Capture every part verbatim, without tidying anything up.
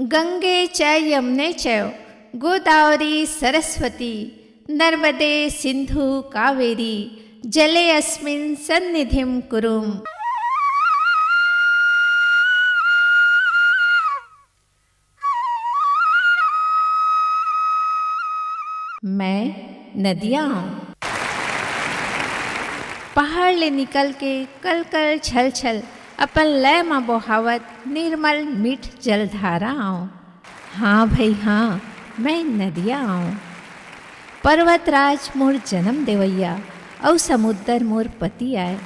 गंगे च यमुने चैव गोदावरी सरस्वती नर्मदे सिंधु कावेरी जले अस्मिन् सन्निधिं कुरुम। मैं नदिया आंव। पहाड़ ले निकल के कल कल छल छल अपन लय म बोहावत निर्मल मीठ जलधारा आंव। हाँ भई हाँ, मैं नदिया आंव। पर्वतराज मोर जनम देवइया अउ समुद्र मोर पति आय।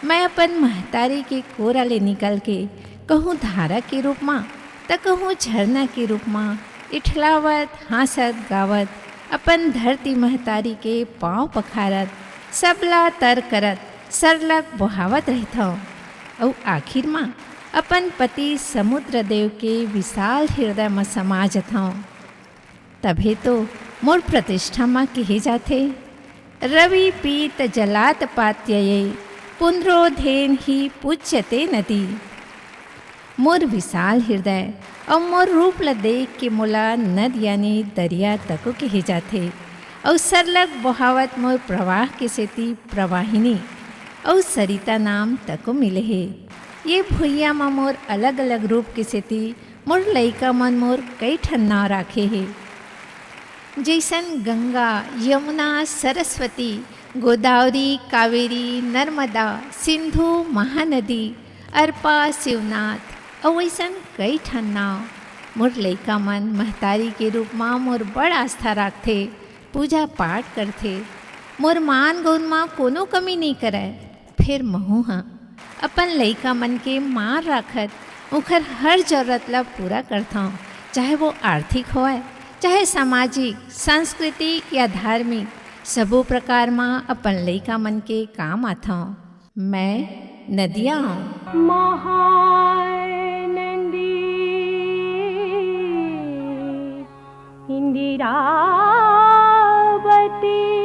मैं अपन महतारी के कोरा ले निकल के कहूँ धारा के रूप म, त कहूँ झरना के रूप म इठलावत, हाँसत, गावत, अपन धरती महतारी के पाँव पखारत, सबला तर करत, सरलग बोहावत रहिथौं। अउ आखिर म अपन पति समुद्र देव के विशाल हृदय म समा जथौं। तभे तो मोर प्रतिष्ठा म केहे जाथे, "रवि पीत जलात पात्यये, पुनरोधेन ही पूज्यते नदी।" मोर विशाल हृदय अउ मोर रूप ल देख के मोला नद यानी दरिया तको केहे जाथे। अउ सरलग बोहावत मोर प्रवाह के सेती प्रवाहिनी अउ सरिता नाम तको मिले हे। ये भुइयां म मोर अलग-अलग रूप के सेती मोर लइका मन मोर कई ठन नांव राखे हे, जइसन गंगा, यमुना, सरस्वती, गोदावरी, कावेरी, नर्मदा, सिंधु, महानदी, अरपा, शिवनाथ, अउ अइसन कई ठन नांव। मोर लइका मन महतारी के रूप म मोर बड़ आस्था राखथे, पूजा पाठ करथे। मोर मान गुन म कोनो कमी नइ करय। फेर महूँ ह अपन लइका मन के मान राखत, उंखर हर जरूरत ल पूरा करथौं, चाहे वो आर्थिक होवय, चाहे सामाजिक, सांस्कृतिक या धार्मिक, सबो प्रकार म अपन लइका मन के काम आथौं। मैं नदिया आंव। महानदी इंदिरावती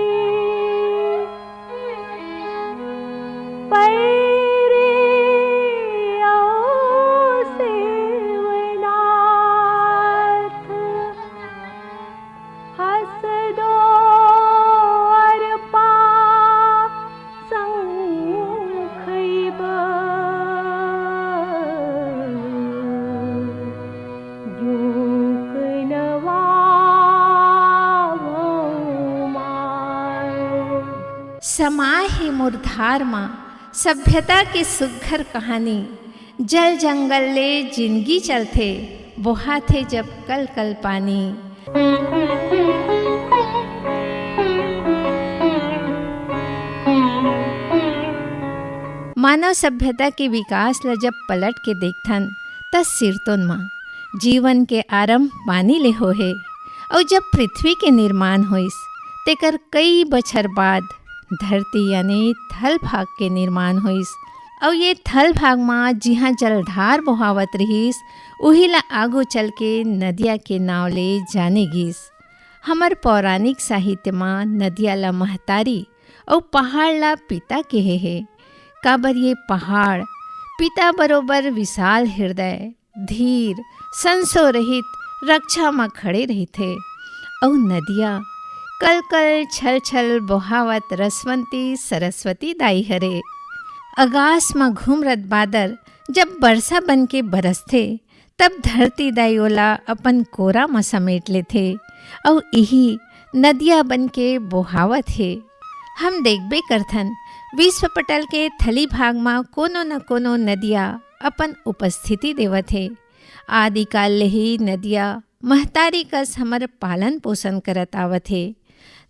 पैरी अउ सेवनाथ हसदो अरपा संग खइबा। जूक नवावो माय। समाय हे मोर धार म सभ्यता के सुग्घर कहानी। जल जंगल ले जिनगी चलथे, बोहाथे जब कल कल पानी। मानव सभ्यता के विकास ल जब पलट के देखथन, त सिरतोन म जीवन के आरंभ पानी ले होहे, अउ जब पृथ्वी के निर्माण होइस, तेकर कई बछर बाद धरती यानी थल भाग के निर्माण होइस, अउ ये थल भाग म जिहां जलधार बोहावत रिहिस, उही ल आगू चल के नदिया के नांव ले जाने गिस। हमर पौराणिक साहित्य म नदिया ल महतारी अउ पहाड़ ला पिता केहे हे, काबर ये पहाड़ पिता बरोबर विशाल हृदय, धीर, संसो रहित रक्षा म खड़े रहिथे। अउ नदिया कल कल छल छल बोहावत रसवंती सरस्वती दाई हरे। अगास म घुमरत बादर जब बरसा बन के बरसथे, तब धरती दाई ओला अपन कोरा म समेट लेथे, अउ इही नदिया बन के बोहावत हे। हम देखबे करथन, विश्व पटल के थली भाग म कोनो न कोनो नदिया अपन उपस्थिति देवत हे। आदिकाल ले ही नदिया महतारी कस हमर पालन पोषण करत आवत हे।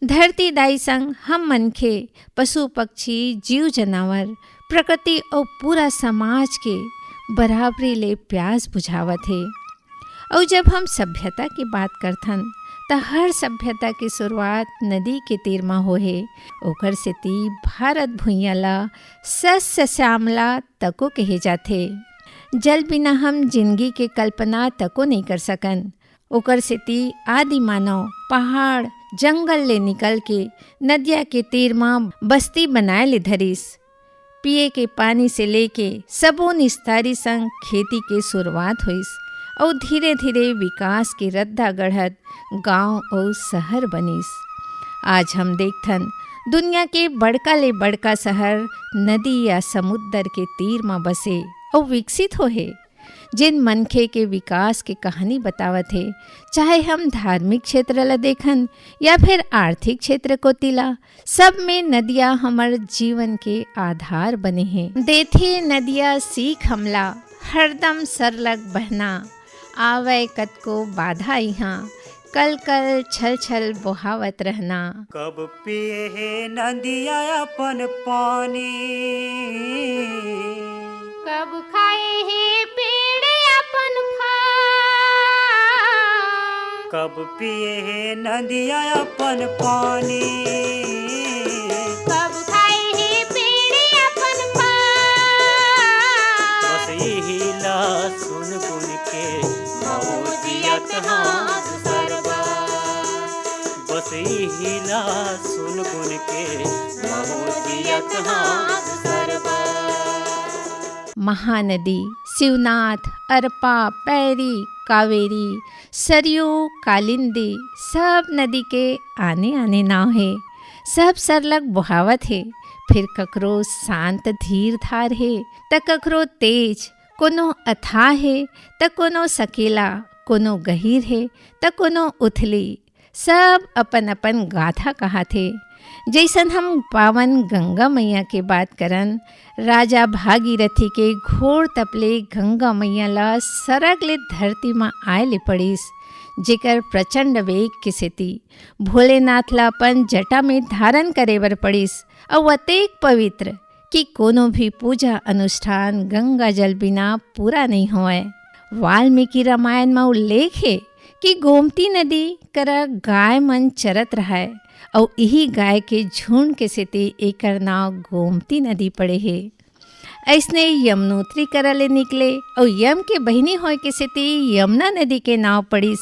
धरती दाई संग हम मनखे, पशु पक्षी, जीव जनावर, प्रकृति अउ पूरा समाज के बराबरी ले प्यास बुझावत हे। अउ जब हम सभ्यता के बात करथन, त हर सभ्यता के शुरुआत नदी के तीर म होहे। ओकर सेती भारत भुइयां ला सस्य श्यामला तको कहे जाथे। जल बिना हम जिनगी के कल्पना तको नइ कर सकन। ओकर सेती आदि मानव पहाड़, जंगल ले निकल के नदिया के तीर म बस्ती बनाए ले धरिस। पिए के पानी से लेके सबो निस्तारी संग खेती के शुरुआत होइस, अउ धीरे-धीरे विकास के रद्दा गढ़त गांव अउ शहर बनिस। आज हम देखथन, दुनिया के बड़का ले बड़का शहर नदी या समुद्र के तीर म बसे अउ विकसित होहे, जेन मनखे के विकास के कहानी बतावत हे। चाहे हम धार्मिक क्षेत्र ल देखन या फिर आर्थिक क्षेत्र कोति ला, सब में नदिया हमर जीवन के आधार बने हे। देथे नदिया सीख हमला, हरदम सरलग बहना, आवय कतको बाधा इहाँ, कल कल छल छल बोहावत रहना। कब पिए हे नदिया अपन पानी, कब खाए हे पेड़ अपन फल, कब पिए हे नदिया अपन पानी, कब खाए हे पेड़ अपन फल। बस यही ला सुन गुन के महू जियत हाँ दूसर बार। बस यही ला सुन गुन के महू जियत हाँ दूसर बार। महानदी, शिवनाथ, अरपा, पैरी, कावेरी, सरयू, कालिंदी, सब नदी के आने-आने नांव हे। सब सरलग बोहावत हे, फिर ककरो शांत धीर धार हे, त ककरो तेज, कोनो अथाह हे, त कोनो सकेला, कोनो गहिर हे, त कोनो उथली। सब अपन-अपन गाथा कहाथे। जइसन हम पावन गंगा मैया के बात करन, राजा भागीरथी के घोर तप ले गंगा मैया ल सरग ले धरती म आए ले पड़िस, जेकर प्रचंड वेग के सेती भोलेनाथ ल अपन जटा में धारण करे बर पड़िस। अउ अतेक पवित्र कि कोनो भी पूजा अनुष्ठान गंगा जल बिना पूरा नइ होवय। वाल्मीकि रामायण म उल्लेख हे कि गोमती नदी करा गाय मन चरत रहय, अउ इही गाय के झुंड के सेती एकर नांव गोमती नदी पड़े हे। अइसने यमुनोत्री करा ले निकले, अउ यम के बहिनी होय के सेती यमुना नदी के नांव पड़िस।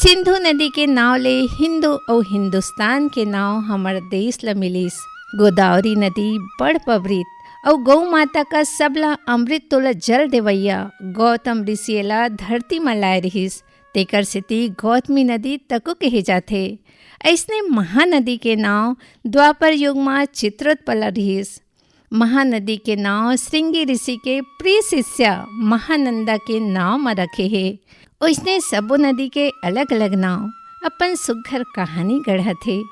सिंधु नदी के नांव ले हिंदू अउ हिंदुस्तान के नांव हमर देश ल मिलिस। गोदावरी नदी बड़ पवित्र अउ गौ माता का सबला अमृत तोला जल देवैया गौतम ऋषि एला धरती म लाए रिहिस, तेकर सेती गौतमी नदी तको कहे जाथे। अइसने महानदी के नांव द्वापर युग म चित्रोत्पला रिहिस। महानदी के नांव श्रृंगी ऋषि के प्रिय शिष्या महानंदा के नांव म रखे हे। ओइसने सबो नदी के अलग-अलग नांव अपन सुग्घर कहानी गढ़त हे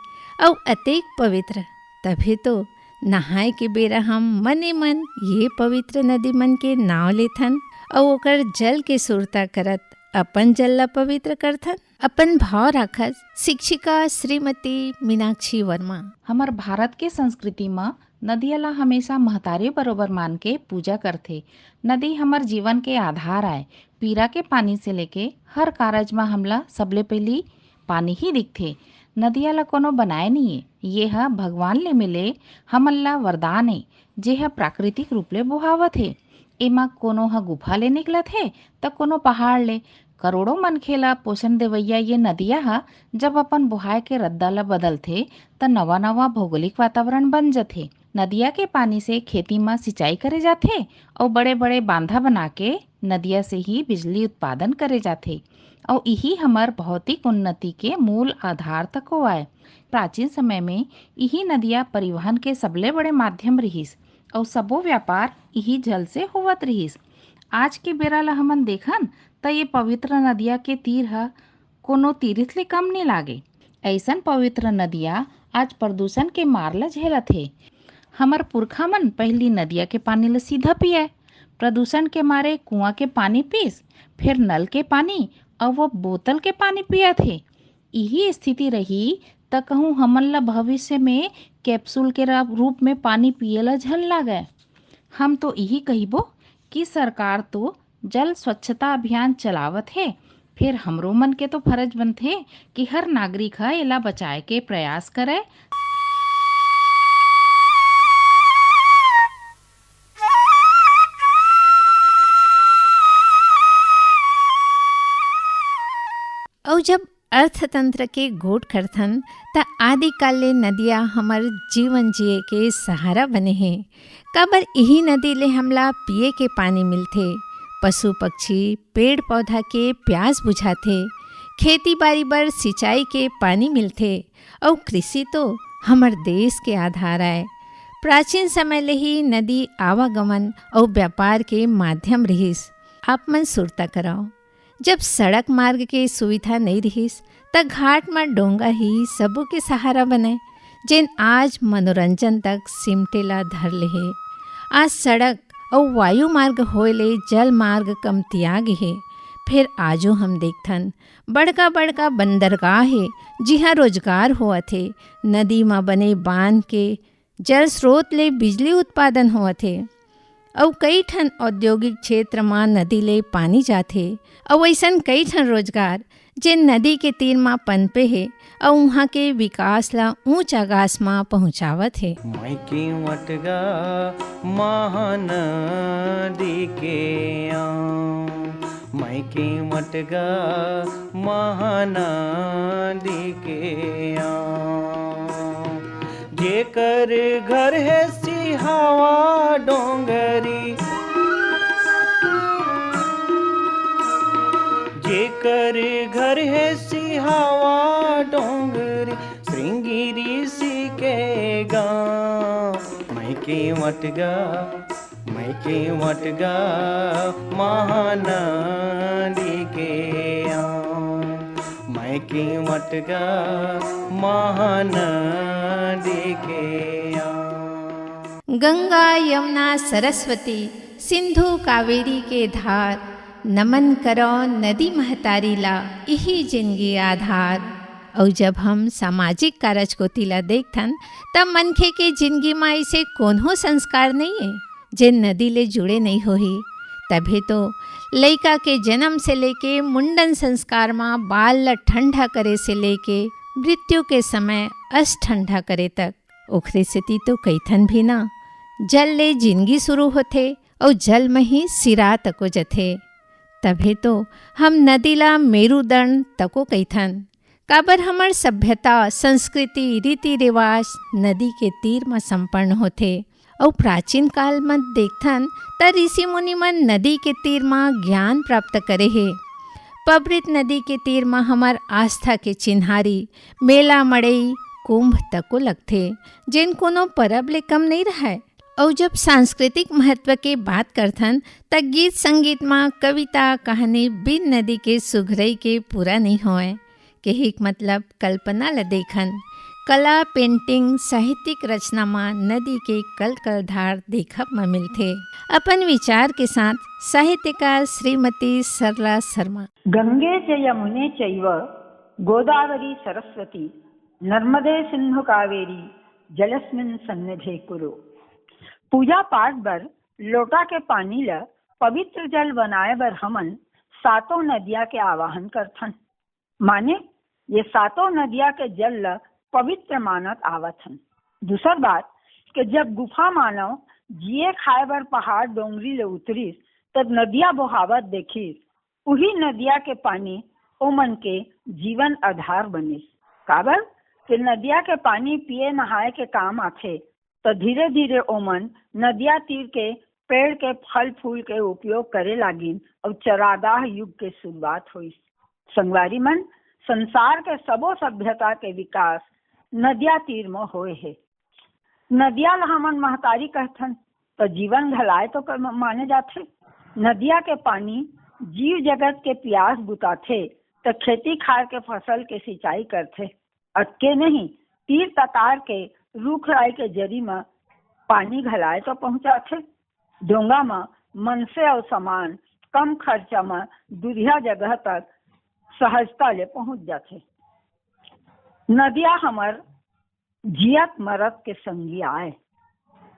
अउ अतेक पवित्र। तभे तो नहाए के बेरा हम मने मन ये पवित्र नदी मन के नांव लेथन अउ ओकर जल के सुरता करत अपन जल ला पवित्र करथन। अपन भाव राखत शिक्षिका श्रीमती मीनाक्षी वर्मा। हमर भारत के संस्कृति म नदिया ला हमेशा महतारी बरोबर मान के पूजा करथे। नदी हमर जीवन के आधार आय। पीरा के पानी से लेके हर कारज म हमला सबले पहिली पानी ही दिखथे। नदिया ला कोनो बनाए नइये, ये ह भगवान ले मिले हमन ला वरदान ए, जे ह प्राकृतिक रूप ले बोहावत हे। एमा कोनो ह गुफा ले निकलत हे, त कोनो पहाड़ ले। करोड़ों मनखे ला पोषण देवइया ये नदिया ह जब अपन बोहाय के रद्दा ला बदलथे, त नवा-नवा भौगोलिक वातावरण बन जथे। नदिया के पानी से खेती म सिंचाई करे जाथे अउ बड़े-बड़े बांधा बना के नदिया से ही बिजली उत्पादन करे जाथे। अउ इही हमर भौतिक उन्नति के मूल आधार तको आय। प्राचीन समय में इही नदिया परिवहन के सबले बड़े माध्यम रिहिस अउ सबो व्यापार इही जल से होवत रिहिस। आज के बेरा ल हमन देखन, त ये पवित्र नदिया के तीर ह कोनो तीरिथ ले कम नइ लागे। अइसन पवित्र नदिया आज प्रदूषण के मार ल झेलत हे। हमर पुरखा मन पहिली नदिया के पानी ल सीधा पियय। प्रदूषण के मारे कुआं के पानी पीस, फेर नल के पानी अउ वो बोतल के पानी पियत हे। इही स्थिति रही, त कहूं हमन ल भविष्य में कैप्सूल के रा-, रूप में पानी पिए ल झन लागय। हम तो इही कहिबो कि सरकार तो जल स्वच्छता अभियान चलावत हे, फेर हमरो मन के तो फर्ज बनथे कि हर नागरिक ह एला बचाए के प्रयास करय। अउ जब अर्थतंत्र के गोठ करथन, त आदिकाल ले नदिया हमर जीवन जिए के सहारा बने हे। काबर इही नदी ले हमला पिए के पानी मिलथे, पशु पक्षी, पेड़ पौधा के प्यास बुझाथे, खेती बाड़ी बर सिंचाई के पानी मिलथे, अउ कृषि तो हमर देश के आधार आय। प्राचीन समय ले ही नदी आवागमन अउ व्यापार के माध्यम रिहिस। आप मन सुरता करव, जब सड़क मार्ग के सुविधा नइ रिहिस, त घाट म डोंगा ही सबो के सहारा बनय, जेन आज मनोरंजन तक सिमटे ला धर ले हे। आज सड़क अउ वायु मार्ग होए ले जल मार्ग कमतिया गे हे। फेर आजो हम देखथन, बड़का-बड़का बंदरगाह हे, जिहां रोजगार होवत हे। नदी म बने बांध के जल स्रोत ले बिजली उत्पादन होवत हे। अउ कई ठन औद्योगिक क्षेत्र म नदी ले पानी जाथे। अउ अइसन कई ठन रोजगार, जेन नदी के तीर म पनपे हे अउ उहां के विकास ला ऊंच आकाश म पहुंचावत हे। मैं केवट गा महानदी के आंव, मैं केवट गा महानदी के आंव। जेकर घर हे सिहावा डोंगरी, जेकर घर हे सिहावा डोंगरी, श्रृंगी ऋषि के गांव। मैं केवट गा, मैं केवट गा महानदी के आंव, मैं केवट गा महानदी के आंव। गंगा, यमुना, सरस्वती, सिंधु, कावेरी के धार, नमन करौं नदी महतारी ला, इही जिनगी आधार। अउ जब हम सामाजिक कारज कोति ला देखथन, तब मनखे के जिनगी म अइसे कोनो संस्कार नइये, जे नदी ले जुड़े नइ होही। तभे तो लइका के जन्म से लेके मुंडन संस्कार म बाल ल ठंडा करे से लेके मृत्यु के समय अस ठंडा करे तक, ओखरे सेती तो कहिथन भी ना, जल ले जिनगी शुरू होथे अउ जल म ही सिरा तको जथे। तभे तो हम नदी ला मेरुदंड तको कहिथन। काबर हमर सभ्यता, संस्कृति, रीति रिवाज नदी के तीर म संपन्न होथे। अउ प्राचीन काल म देखथन, त ऋषि मुनि मन नदी के तीर म ज्ञान प्राप्त करे हे। पबरित नदी के तीर म हमर आस्था के चिन्हारी, मेला, मड़ई, कुंभ तको लगथे, जेन कोनो परब ले कम नइ रहय। अउ जब सांस्कृतिक महत्व के बात करथन, त गीत संगीत म कविता, कहानी बिन नदी के सुघरई के पूरा नइ होवय। केहे के मतलब कल्पना ल देखन, कला, पेंटिंग, साहित्यिक रचना म नदी के कल कल धार देखब म मिलथे। अपन विचार के साथ साहित्यकार श्रीमती सरला शर्मा। गंगे च यमुने चैव गोदावरी सरस्वती नर्मदे सिंधु कावेरी जलेस्मिन् सन्निधे कुरु। पूजा पाठ बर लोटा के पानी ल पवित्र जल बनाए बर हमन सातों नदिया के आवाहन करथन। माने, ये सातों नदिया के जल ल पवित्र मानत आवत हन। दूसर बात के जब गुफा मानव जिए खाए बर पहाड़ डोंगरी ले उतरिस, तब नदिया बोहावत देखिस, उही नदिया के पानी ओमन के जीवन आधार बनिस। काबर के नदिया के पानी पिए नहाए के काम आथे, त धीरे-धीरे ओमन नदिया तीर के पेड़ के फल फूल के उपयोग करे लागिन अउ चरागाह युग के शुरुआत होइस। संगवारी मन, संसार के सबो सभ्यता के विकास नदिया तीर म होए हे। नदिया ल हमन महतारी कहथन, त जीवन घलाय तो क-, माने जाथे। नदिया के पानी जीव जगत के पियास बुताथे, त खेती खार के फसल के सिंचाई करथे। अतके नहीं, तीर तखार के रूख राई के जरी म पानी घलाय तो पहुंचाथे। डोंगा म मनसे अउ सामान कम खर्चा म दुरिहा जगह तक सहजता ले पहुंच जाथे। नदिया हमर जियत मरत के संगी आय।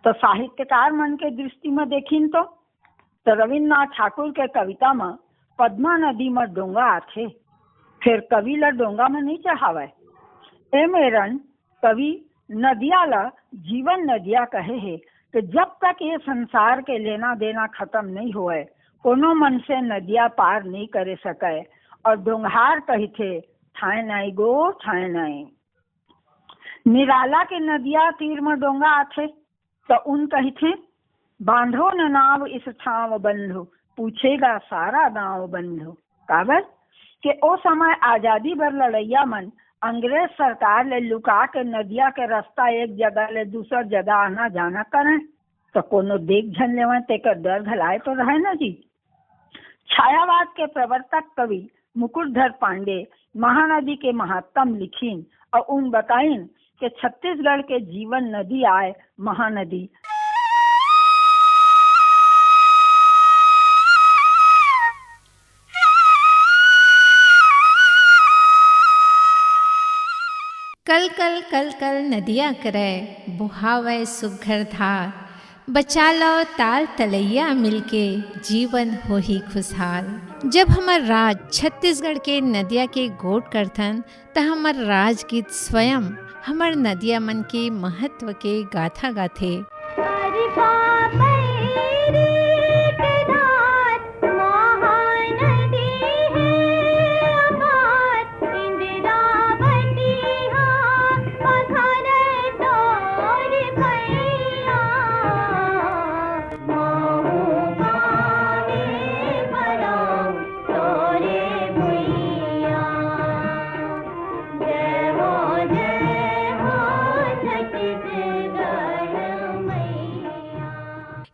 तो साहित्यकार मन के दृष्टि म देखिन तो, तो रविन्द्रनाथ ठाकुर के कविता म पद्मा नदी म डोंगा आथे, फेर कवि ल डोंगा म नइ चढ़ावय। ए मेरन कवि नदिया ल जीवन नदिया कहे हे कि जब तक ये संसार के लेना देना खत्म नइ होवय, कोनो मनसे नदिया पार नइ करे सकय। और डोंगहार कहिथे, "थाय नाई गो, थाय नाई।" निराला के नदिया तीर म डोंगा आथे, त उन कहिथे, "बांधो न नाव इस ठाव बंधु, पूछेगा सारा गांव बंधु। काबर के ओ समय आजादी बर लड़इया मन अंग्रेज सरकार ले लुका के नदिया के रास्ता एक जगह ले दूसर जगह आना जाना करय, त कोनो देख झन लेवय, तेकर डर घलाय तो रहय न जी। छायावाद के प्रवर्तक कवि मुकुटधर पांडे महानदी के महात्म लिखिन अउ उन बताइन के छत्तीसगढ़ के जीवन नदी आय महानदी। कल कल कल कल नदिया करय, बोहावय सुघर धार। बचा लव ताल तलैया मिलके, जीवन होही खुशहाल। जब हमर राज छत्तीसगढ़ के नदिया के गोठ करथन, त हमर राजगीत स्वयं हमर नदिया मन के महत्व के गाथा गाथे।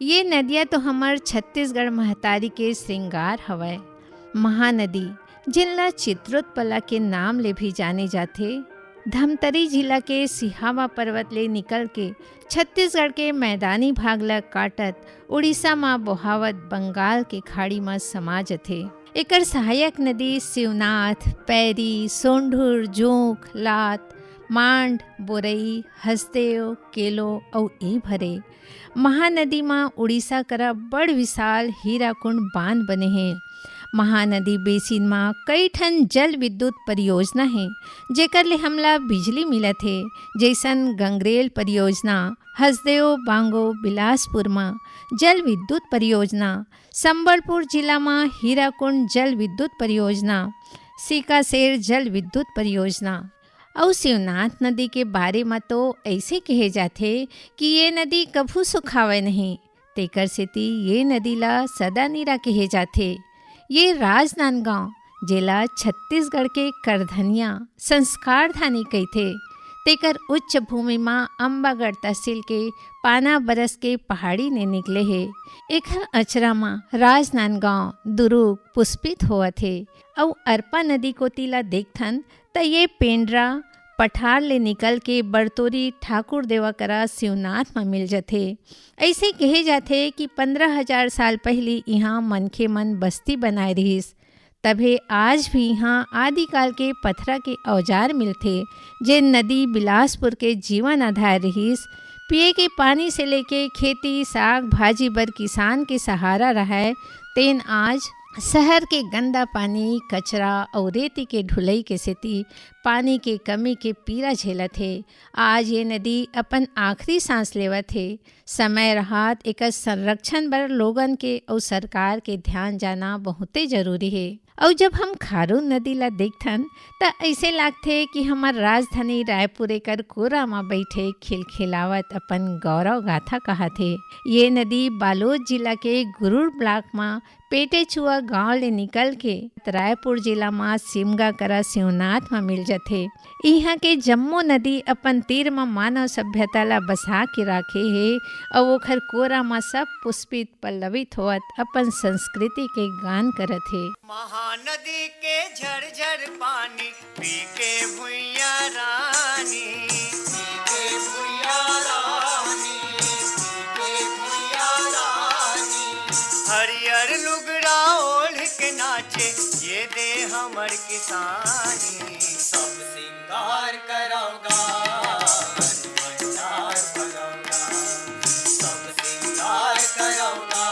ये नदिया तो हमर छत्तीसगढ़ महतारी के श्रृंगार हवय। महानदी, जिनला चित्रोत्पला के नाम ले भी जाने जाथे, धमतरी जिला के सिहावा पर्वत ले निकल के छत्तीसगढ़ के मैदानी भाग ल काटत उड़ीसा म बोहावत बंगाल के खाड़ी म समा जथे। एकर सहायक नदी शिवनाथ, पैरी, सोंढुर, जोंक, लात, मांड, बोरई, हसदेव, केलो अउ ईभ हरे। महानदी म उड़ीसा करा बड़ विशाल हीराकुंड बांध बने हे। महानदी बेसिन म कई ठन जल विद्युत परियोजना हे, जेकर ले हमला बिजली मिलत हे, जइसन गंगरेल परियोजना, हसदेव बांगो बिलासपुर म जल विद्युत परियोजना, संबलपुर जिला म हीराकुंड जल विद्युत परियोजना, सीकासेर जल विद्युत परियोजना। अउ शिवनाथ नदी के बारे म तो अइसे कहे जाथे कि ये नदी कभू सुखावय नहीं, तेकर सेती ये नदी ला सदा नीरा कहे जाथे। ये राजनांदगांव, जेला छत्तीसगढ़ के करधनिया, संस्कारधानी कहिथे, तेकर उच्च भूमि म अम्बागढ़ तहसील के पाना बरस के पहाड़ी ने निकले हे। एखर अचरा म राजनांदगांव, दुरूग पुष्पित होवत हे। अउ अरपा नदी कोती ला देखथन, त ये पेंड्रा पठार ले निकल के बरतोरी ठाकुर देवा करा शिवनाथ म मिल जथे। अइसे कहे जाथे कि पंद्रह हजार साल पहिली इहाँ मनखे मन बस्ती बनाए रिहिस। तभे आज भी इहाँ आदिकाल के पथरा के औजार मिलथे, जेन नदी बिलासपुर के जीवन आधार रिहिस। पिए के पानी से लेके खेती, साग, भाजी बर किसान के सहारा रहय, तेन आज शहर के गंदा पानी, कचरा अउ रेती के ढुलई के सेती पानी के कमी के पीरा झेलत हे। आज ये नदी अपन आखिरी सांस लेवत हे। समय रहत एकर संरक्षण बर लोगन के अउ सरकार के ध्यान जाना बहुते जरूरी हे। अउ जब हम खारून नदी ला देखथन, त अइसे लागथे कि हमर राजधानी रायपुर एकर कोरा म बइठे खिलखिलावत अपन गौरव गाथा कहत हे। ये नदी बालोद जिला के गुरूर ब्लॉक म पेटेचुआ गांव ले निकल के रायपुर जिला म सिमगा करा शिवनाथ म मिल जथे। इहां के जम्मो नदी अपन तीर म मानव सभ्यता ला बसा के राखे हे अउ ओखर कोरा म सब पुष्पित पल्लवित होवत अपन संस्कृति के गान करत हे। महानदी के झरझर पानी पी के भुइया रानी, पी के भुइया रानी, पी के भुइया रानी। हरियर लुगड़ा ओढ़ के नाचे ये दे हमर किसानी। सब सिंगार करौगा, भंडार भरौगा। सब सिंगार करौगा,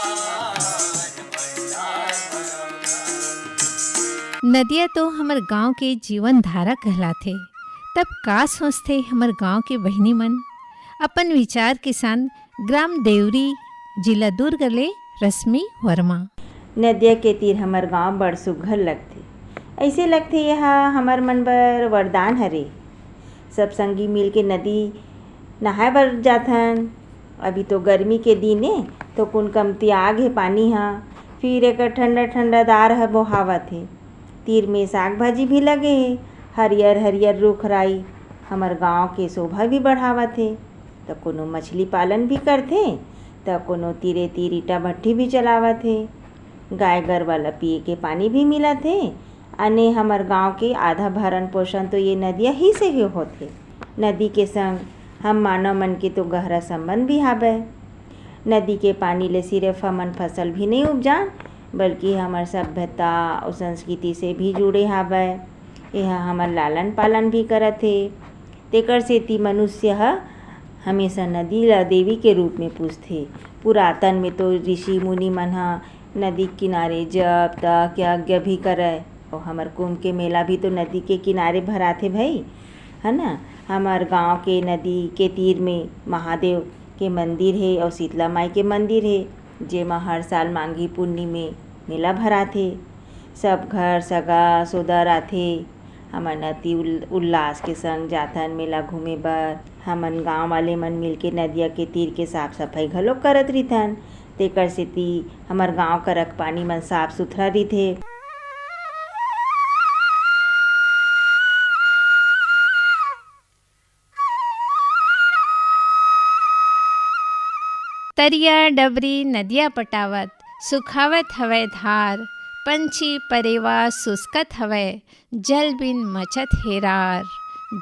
भंडार भरौगा। नदिया तो हमर गांव के जीवन धारा कहलाथे। तब का सोचथे हमर गांव के बहिनी मन? अपन विचार के संग ग्राम देवरी, जिला दुर्ग ले रश्मि वर्मा। नदिया के तीर हमर गांव बड़ सुघ्घर लगथे। अइसे लगथे, एहा हमर मन बर वरदान हरे। सब संगी मिल के नदी नहाए बर जाथन। अभी तो गर्मी के दिन ए, तो कुन कमतिया गे पानी ह। फिर एकर ठंडा ठंडा दार ह बोहावत हे। तीर में साग भाजी भी लगे हे। हरियर हरियर रूख राई हमर गांव के शोभा भी बढ़ावत हे। त कोनो मछली पालन भी करथे, त कोनो तीरे तीर ईटा भट्ठी भी चलावत हे। गाय गरवा ल पिए के पानी भी मिलत हे। अने हमर गांव के आधा भरण पोषण तो ये नदिया ही से ही होथे। नदी के संग हम मानव मन के तो गहरा संबंध भी हावय। नदी के पानी ले सिर्फ हमन फसल भी नइ उपजान, बल्कि हमर सभ्यता अउ संस्कृति से भी जुड़े हावय। एह हमर लालन पालन भी करत हे। तेकर सेती मनुष्य ह हमेशा नदी ल देवी के रूप में पूजथे। पुरातन में तो ऋषि मुनि मन ह नदी के किनारे जप, तप, यज्ञ भी करय। अउ हमर कुंभ के मेला भी तो नदी के किनारे भराथे भई, है ना? हमर गांव के नदी के तीर में महादेव के मंदिर हे अउ शीतला माई के मंदिर हे, जेमा हर साल मांगी पुन्नी में मेला भराथे। सब घर सगा सोदर आथे। हमन अति उल-, उल्लास के संग जाथन मेला घूमे बर। हमन गांव वाले मन मिलके नदिया के तीर के साफ सफाई घलो करत रिथन। तेकर सेती हमर गांव करक पानी मन साफ सुथरा रिथे। तरिया डबरी नदिया पटावत, सुखावत हवय धार, पंछी परेवा सुसकत हवय, जल बिन मचत हेरार,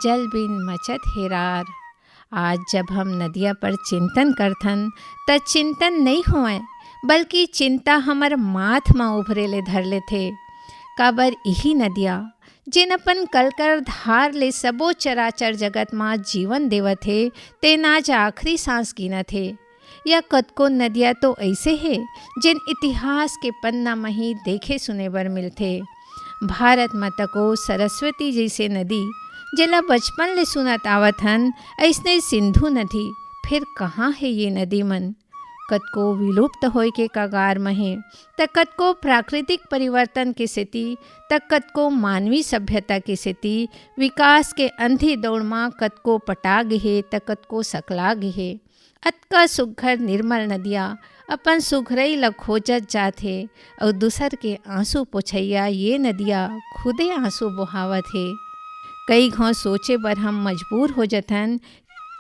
जल बिन मचत हेरार। आज जब हम नदिया पर चिंतन करथन, त चिंतन नइ होवय, बल्कि चिंता हमर माथ म उभरे ले धर लेथे। काबर इही नदिया, जेन अपन कलकर धार ले सबो चराचर जगत म जीवन देवत हे, तेन आज आखिरी सांस गिनत हे। या कतको नदिया तो अइसे हे, जेन इतिहास के पन्ना म ही देखे सुने बर मिलथे। भारत म तको सरस्वती जइसे नदी, जेला बचपन ले सुनत आवत हन, अइसने सिंधु नदी, फेर कहाँ हे ये नदी मन? कतको विलुप्त होए के कगार म हे, त कतको प्राकृतिक परिवर्तन के सेती, त कतको मानवी सभ्यता के सेती, विकास के अंधी दौड़ म कतको पटा गे हे, त कतको सकला गे हे। अतका सुघ्घर निर्मल नदिया अपन सुघरई ल खोजत जात हे, अउ दूसर के आंसू पोछइया ये नदिया खुदे आंसू बोहावत हे। कई घौं सोचे बर हम मजबूर हो जथन,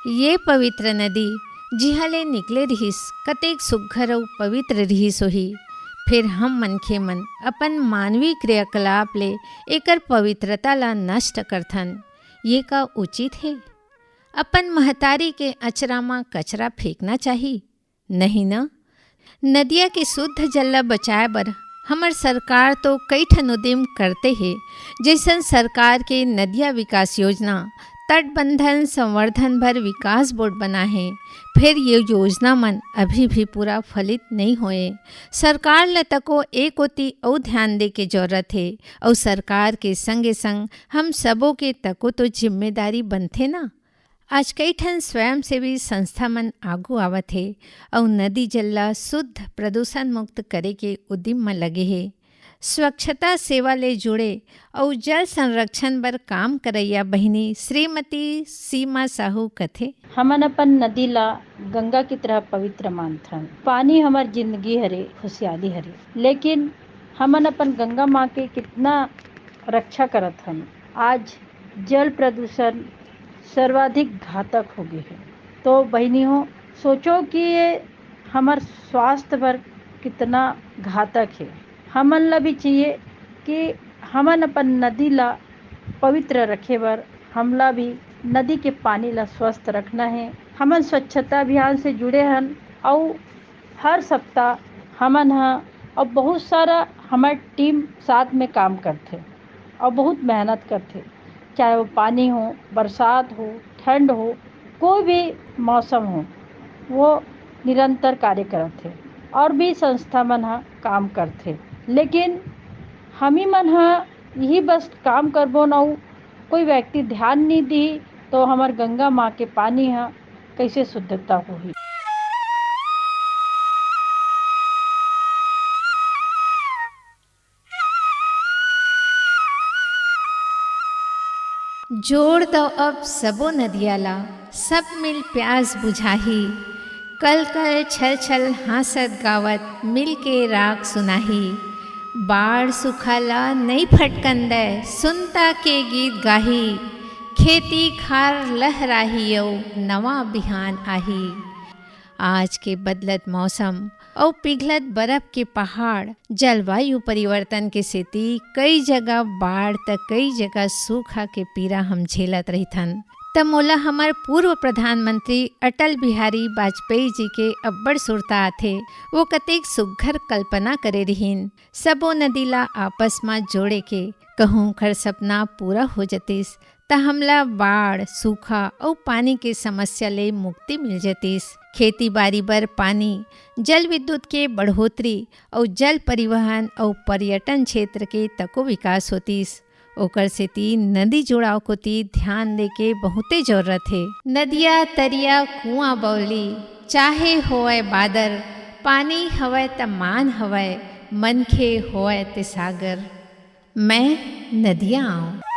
ये पवित्र नदी जिहां ले निकले रिहिस, कतेक सुघ्घर अउ पवित्र रिहिस होही। फेर हम मनखे मन अपन मानवी क्रियाकलाप ले एकर पवित्रता ला नष्ट करथन। ये का उचित हे? अपन महतारी के अचरा म कचरा फेंकना चाही? नहीं न। नदिया के शुद्ध जल ल बचाए बर हमर सरकार तो कई ठन उदिम करते हे, जइसन सरकार के नदिया विकास योजना, तटबंधन संवर्धन बर विकास बोर्ड बना हे, फेर ये योजना मन अभी भी पूरा फलित नइ होए। सरकार ल तको ए कोति अउ ध्यान दे के जरूरत हे, अउ सरकार के संगे संग हम सबो के तको तो जिम्मेदारी बनथे ना। आज कई ठन स्वयंसेवी संस्था मन आगू आवत हे अउ नदी जल ला शुद्ध प्रदूषण मुक्त करे के उदिम म लगे हे। स्वच्छता सेवा ले जुड़े अउ जल संरक्षण बर काम करइया बहिनी श्रीमती सीमा साहू कथे। हमन अपन नदी ला गंगा की तरह पवित्र मानथन। पानी हमर जिंदगी हरे, खुशहाली हरे, लेकिन हमन अपन गंगा माँ के कितना रक्षा करत हन। आज जल प्रदूषण सर्वाधिक घातक हो गे हे। तो बहिनी हो, सोचो कि ये हमर स्वास्थ्य बर कितना घातक हे। हमन ला भी चाहिए कि हमन अपन नदी ला पवित्र रखे बर, हमला भी नदी के पानी ला स्वस्थ रखना हे। हमन स्वच्छता अभियान से जुड़े हन, अउ हर सप्ताह हमन ह, अउ बहुत सारा हमर टीम साथ में काम करथे अउ बहुत मेहनत करथे, चाहे वो पानी हो, बरसात हो, ठंड हो, कोई भी मौसम हो, वो निरंतर कार्य करत हे। और भी संस्था मन ह काम करथे, लेकिन हमी मन ह यही बस काम करबो न, कोई व्यक्ति ध्यान नहीं दी तो हमर गंगा माँ के पानी ह कैसे शुद्धता होही। जोड़ दव अब सबो नदिया ला, सब मिल प्यास बुझाही। कल कल छल छल हाँसत गावत मिलके राग सुनाही। बाढ़ सुखा ला नइ फटकन दय, सुनता के गीत गाही। खेती खार लहराही अउ नवा बिहान आही। आज के बदलत मौसम अउ पिघलत बरफ के पहाड़, जलवायु परिवर्तन के सेती कई जगह बाढ़ त कई जगह सूखा के पीड़ा हम झेलत रहिथन। त मोला हमर पूर्व प्रधानमंत्री अटल बिहारी वाजपेयी जी के अब्बड़ सुरता आथे। वो कतेक सुघ्घर कल्पना करे रिहिन, सबो नदी ला आपस म जोड़े के। कहूँ ओखर सपना पूरा हो जतिस, त हमला बाढ़, सूखा अउ पानी के समस्या ले मुक्ति मिल जतिस। खेती बाड़ी बर पानी, जल विद्युत के बढ़ोतरी अउ जल परिवहन अउ पर्यटन क्षेत्र के तको विकास होतिस। ओकर सेती नदी जुड़ाव कोती ध्यान दे के बहुते जरूरत हे। नदिया, तरिया, कुआं, बौली, चाहे होवय बादर, पानी हवय त मान हवय, मनखे होवय ते सागर। मैं नदिया आऊं।